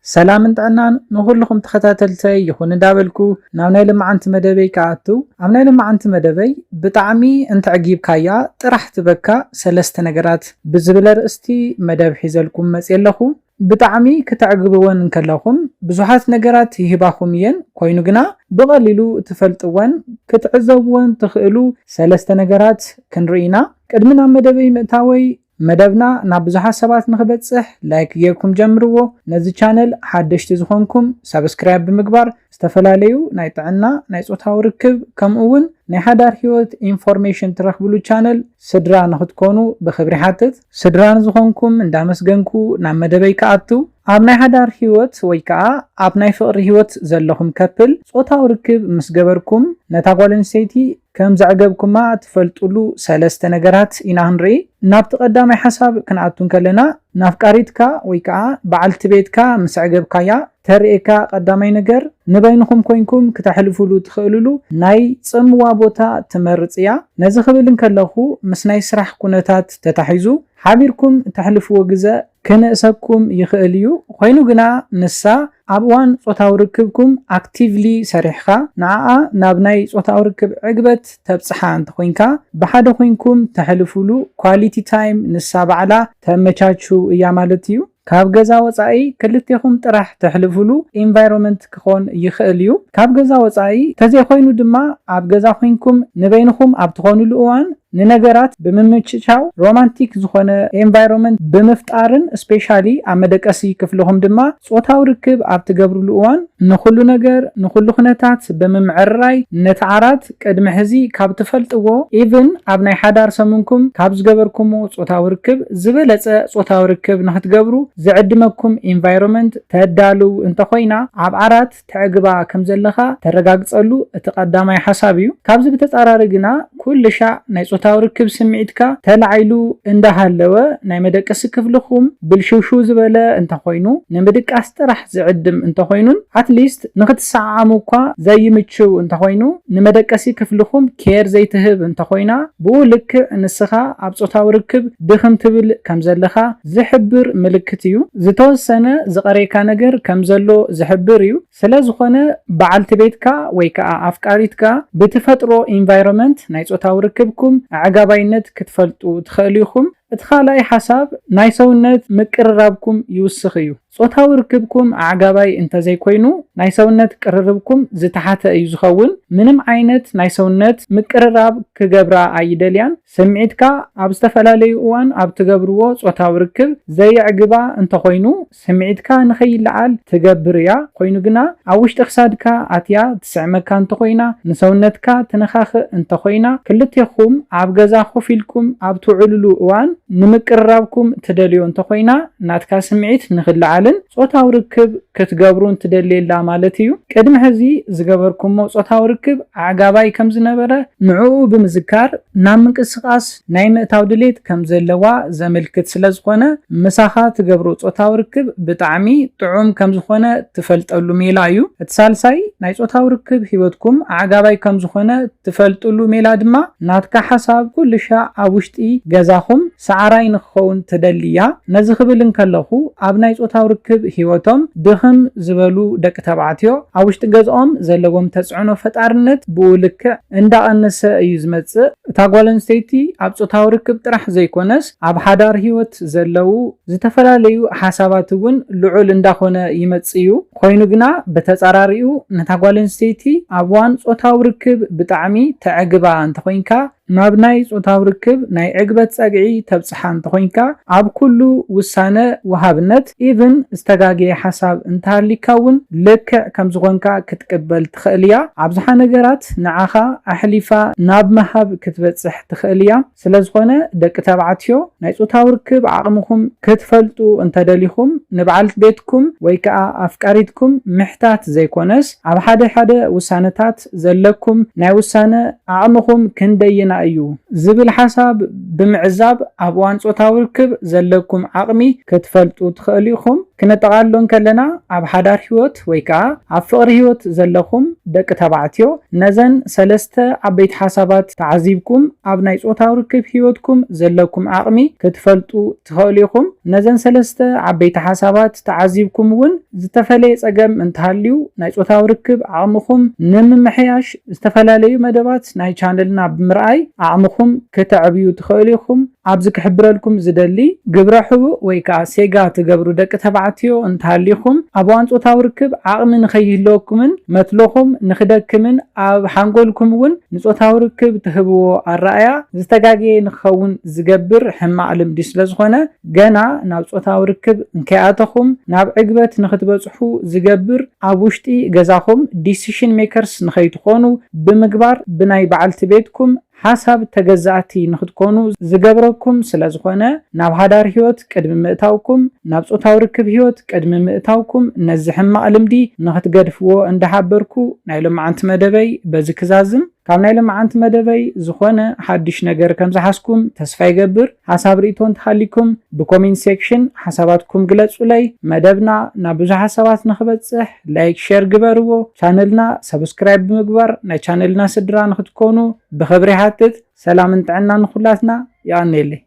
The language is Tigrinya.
ሰላምን ጥዕናን ንኹልኹም ተኸታተልተይ ይኹን እንዳበልኩ ናብ ናይ ልምዓንቲ መደበይ ክኣቱ። ኣብ ናይ ልምዓንቲ መደበይ ብጣዕሚ እንተዕጊብካያ ጥራሕ ትበካ ሰለስተ ነገራት ብዝብል ኣርእስቲ መደብ ሒዘልኩም መፅየ ኣለኹ። ብጣዕሚ ክተዕግብወን እንከለኹም ብዙሓት ነገራት ይህባኹም እየን፣ ኮይኑ ግና ብቐሊሉ ትፈልጥወን ክትዕዘብወን ትኽእሉ ሰለስተ ነገራት ክንርኢ ኢና። ቅድሚ ናብ መደበይ ምእታወይ መደብና ናብ ብዙሓት ሰባት ንኽበጽሕ ላይክ ጌርኩም ጀምርዎ። ነዚ ቻነል ሓደሽቲ ዝኾንኩም ሳብስክራይብ ብምግባር ዝተፈላለዩ ናይ ጥዕና፣ ናይ ጾታዊ ርክብ ከምኡ እውን ናይ ሓዳር ህይወት ኢንፎርሜሽን ትረኽብሉ ቻነል ስድራ ንኽትኮኑ ብኽብሪ ሓትት። ስድራ ንዝኾንኩም እንዳመስገንኩ ናብ መደበይ ክኣቱ። ኣብ ናይ ሓዳር ህይወት ወይ ከዓ ኣብ ናይ ፍቕሪ ህይወት ዘለኹም ከፕል ጾታዊ ርክብ ምስ ገበርኩም ነታ ጓል ኣንስተይቲ ከም ዘዕገብኩማ ትፈልጡሉ ሰለስተ ነገራት ኢና ክንርኢ። ናብቲ ቀዳማይ ሓሳብ ክንኣቱ እንከለና፣ ናፍቃሪትካ ወይ ከዓ በዓልቲ ቤትካ ምስ ኣዕገብካያ ተርእየካ ቀዳማይ ነገር ንበይንኹም ኮይንኩም ክተሕልፉሉ ትኽእልሉ ናይ ጽምዋ ቦታ ትመርጽ እያ። ነዚ ክብል እንከለኹ ምስ ናይ ስራሕ ኩነታት ተታሒዙ ሓቢርኩም ተሕልፍዎ ግዘ ክንእሰኩም ይኽእል እዩ። ኮይኑ ግና ንሳ ኣብ እዋን ጾታዊ ርክብኩም ኣክቲቭሊ ሰሪሕኻ ንዓኣ ናብ ናይ ጾታዊ ርክብ ዕግበት ተብጽሓ እንተኾይንካ፣ ብሓደ ኮይንኩም ተሕልፉሉ ኳሊቲ ታይም ንሳ ባዕላ ተመቻችው እያ ማለት እዩ። ካብ ገዛ ወጻኢ ክልቴኹም ጥራሕ ተሕልፉሉ ኢንቫይሮመንት ክኾን ይኽእል እዩ። ካብ ገዛ ወጻኢ ተዘይኮይኑ ድማ ኣብ ገዛ ኮይንኩም ንበይንኹም ኣብ ትኾኑሉ እዋን ንነገራት ብምምችቻው ሮማንቲክ ዝኾነ ኤንቫይሮመንት ብምፍጣርን ስፔሻሊ ኣብ መደቀሲ ክፍልኹም ድማ ጾታዊ ርክብ ኣብ ትገብርሉ እዋን ንኹሉ ነገር ንኹሉ ኩነታት ብምምዕርራይ ነቲ ዓራት ቅድሚ ሕዚ ካብ ትፈልጥዎ ኢቭን ኣብ ናይ ሓዳር ሰሙንኩም ካብ ዝገበርኩሞ ጾታዊ ርክብ ዝበለጸ ጾታዊ ርክብ ንኽትገብሩ ዝዕድመኩም ኢንቫይሮመንት ተዳልው እንተኾይና ኣብ ዓራት ተዕግባ ከም ዘለኻ ተረጋግጸሉ እቲ ቀዳማይ ሓሳብ እዩ። ካብዚ ብተጻራሪ ግና ኩሉ ሻዕ ናይ ጾታዊ ርክብ ስምዒትካ ተላዒሉ እንዳሃለወ ናይ መደቀሲ ክፍልኹም ብልሽውሽው ዝበለ እንተኾይኑ ንምድቃስ ጥራሕ ዝዕድም እንተኾይኑን ኣትሊስት ንኽትሰዓዓሙ እኳ ዘይምችው እንተኾይኑ ንመደቀሲ ክፍልኹም ኬር ዘይትህብ እንተኾይና ብኡ ልክዕ ንስኻ ኣብ ጾታዊ ርክብ ድኽም ትብል ከም ዘለኻ ዝሕብር ምልክት እዩ። ዝተወሰነ ዝቐረየካ ነገር ከም ዘሎ ዝሕብር እዩ። ስለ ዝኾነ በዓልቲ ቤትካ ወይ ከዓ ኣፍቃሪትካ ብትፈጥሮ ኢንቫይሮመንት ናይ ጾታዊ ርክብኩም ኣዕጋባይነት ክትፈልጡ ትኽእሉ ኢኹም። እቲ ካልኣይ ሓሳብ ናይ ሰውነት ምቅርራብኩም ይውስኽ እዩ። ጾታዊ ርክብኩም ኣዕጋባይ እንተዘይኮይኑ ናይ ሰውነት ቅርርብኩም ዝተሓተ እዩ ዝኸውን። ምንም ዓይነት ናይ ሰውነት ምቅርራብ ክገብራ ኣይደልያን። ስምዒትካ ኣብ ዝተፈላለዩ እዋን ኣብ ትገብርዎ ጾታዊ ርክብ ዘየዕግባ እንተኾይኑ ስምዒትካ ንኸይለዓል ትገብር እያ። ኮይኑ ግና ኣብ ውሽጢ ክሳድካ ኣትያ ትስዕመካ እንተኾይና፣ ንሰውነትካ ትነኻኽእ እንተኾይና፣ ክልቴኹም ኣብ ገዛ ኮፍ ኢልኩም ኣብ ትውዕልሉ እዋን ንምቅርራብኩም ትደልዮ እንተኾይና፣ ናትካ ስምዒት ንኽለዓልን ጾታዊ ርክብ ክትገብሩን ትደልየላ ማለት እዩ። ቅድሚ ሕዚ ዝገበርኩሞ ጾታዊ ርክብ ኣዕጋባይ ከም ዝነበረ ንዕኡ ብምዝካር ናብ ምንቅስቓስ ናይ ምእታው ድሌት ከም ዘለዋ ዘመልክት ስለ ዝኾነ ምሳኻ ትገብሮ ጾታዊ ርክብ ብጣዕሚ ጥዑም ከም ዝኾነ ትፈልጠሉ ሜላ እዩ። እቲ ሳልሳይ ናይ ጾታዊ ርክብ ህይወትኩም ኣዕጋባይ ከም ዝኾነ ትፈልጥሉ ሜላ ድማ ናትካ ሓሳብ ኩሉ ሻዕ ኣብ ውሽጢ ገዛኹም ሰዓራይ ንክኸውን ትደሊ እያ። ነዚ ክብል እንከለኹ ኣብ ናይ ጾታዊ ርክብ ህይወቶም ድኽም ዝበሉ ደቂ ተባዕትዮ ኣብ ውሽጢ ገዝኦም ዘለዎም ተጽዕኖ ፈጣርነት ብኡ ልክዕ እንዳቐነሰ እዩ ዝመጽእ። እታ ጓል ኣንስተይቲ ኣብ ጾታዊ ርክብ ጥራሕ ዘይኮነስ ኣብ ሓዳር ህይወት ዘለዉ ዝተፈላለዩ ሓሳባት እውን ልዑል እንዳኾነ ይመጽእ እዩ። ኮይኑ ግና ብተጻራሪኡ ነታ ጓል ኣንስተይቲ ኣብ እዋን ጾታዊ ርክብ ብጣዕሚ ተዕግባ እንተኾይንካ ናብ ናይ ጾታዊ ርክብ ናይ ዕግበት ጸግዒ ተብጽሓ እንተኾይንካ ኣብ ኩሉ ውሳነ ወሃብነት ኢቭን ዝተጋገየ ሓሳብ እንተሃሊካ እውን ልክዕ ከም ዝኾንካ ክትቅበል ትኽእል እያ። ኣብዝሓ ነገራት ንዓኻ ኣሕሊፋ ናብ ምሃብ ክትበጽሕ ትኽእል እያ። ስለ ዝኾነ ደቂ ተባዕትዮ ናይ ጾታዊ ርክብ ዓቕምኹም ክትፈልጡ እንተደሊኹም ንበዓልቲ ቤትኩም ወይ ከኣ ኣፍቃሪትኩም ምሕታት ዘይኮነስ ኣብ ሓደ ሓደ ውሳነታት ዘለኩም ናይ ውሳነ ዓቕምኹም ክንደየና እዩ ዝብል ሓሳብ ብምዕዛብ ኣብ እዋን ጾታዊ ርክብ ዘለኩም ዓቕሚ ክትፈልጡ ትኽእሉ ኢኹም። ክነጠቓልሎ እንከለና፣ ኣብ ሓዳር ህይወት ወይ ከኣ ኣብ ፍቕሪ ህይወት ዘለኹም ደቂ ተባዕትዮ፣ ነዘን ሰለስተ ዓበይቲ ሓሳባት ተዓዚብኩም ኣብ ናይ ጾታዊ ርክብ ህይወትኩም ዘለኩም ዓቕሚ ክትፈልጡ ትኽእሉ ኢኹም። ነዘን ሰለስተ ዓበይቲ ሓሳባት ተዓዚብኩም እውን ዝተፈለየ ጸገም እንተሃልዩ፣ ናይ ጾታዊ ርክብ ዓቕምኹም ንምምሕያሽ ዝተፈላለዩ መደባት ናይ ቻነልና ብምርኣይ ዓቕምኹም ከተዕብዩ ትኽእሉ ኢኹም። ኣብዚ ክሕብረልኩም ዝደሊ፣ ግብረ ሕቡእ ወይ ከኣ ሴጋ ትገብሩ ደቂ ተባዕትዮ እንተሃሊኹም፣ ኣብ እዋን ጾታዊ ርክብ ዓቕሚ ንኸይህልወኩምን መትሎኹም ንኽደክምን ኣብ ሓንጎልኩም እውን ንጾታዊ ርክብ ትህብዎ ኣረኣያ ዝተጋገየ ንክኸውን ዝገብር ሕማቕ ልምዲ ስለ ዝኾነ፣ ገና ናብ ጾታዊ ርክብ እንከይኣተኹም ናብ ዕግበት ንኽትበጽሑ ዝገብር፣ ኣብ ውሽጢ ገዛኹም ዲሲሽን ሜከርስ ንኸይትኾኑ ብምግባር፣ ብናይ በዓልቲ ቤትኩም ሓሳብ ተገዛእቲ ንኽትኮኑ ዝገብረኩም ስለ ዝኾነ፣ ናብ ሓዳር ህይወት ቅድሚ ምእታውኩም፣ ናብ ጾታዊ ርክብ ህይወት ቅድሚ ምእታውኩም፣ ነዚ ሕማቕ ልምዲ ንኽትገድፍዎ እንዳሓበርኩ፣ ናይ ሎማዓንቲ መደበይ በዚ ክዛዝም። ካብ ናይ ሎማዓንቲ መደበይ ዝኾነ ሓድሽ ነገር ከም ዝሓዝኩም ተስፋ ይገብር። ሓሳብ ርእይቶ እንተሃሊኩም ብኮሜንት ሴክሽን ሓሳባትኩም ግለጹለይ። መደብና ናብ ብዙሓት ሰባት ንኽበጽሕ ላይክ፣ ሼር ግበርዎ። ቻነልና ሰብስክራይብ ብምግባር ናይ ቻነልና ስድራ ንኽትኮኑ ብኽብሪ ይሓትት። ሰላምን ጥዕናን ንኹላትና። የቐንየለይ።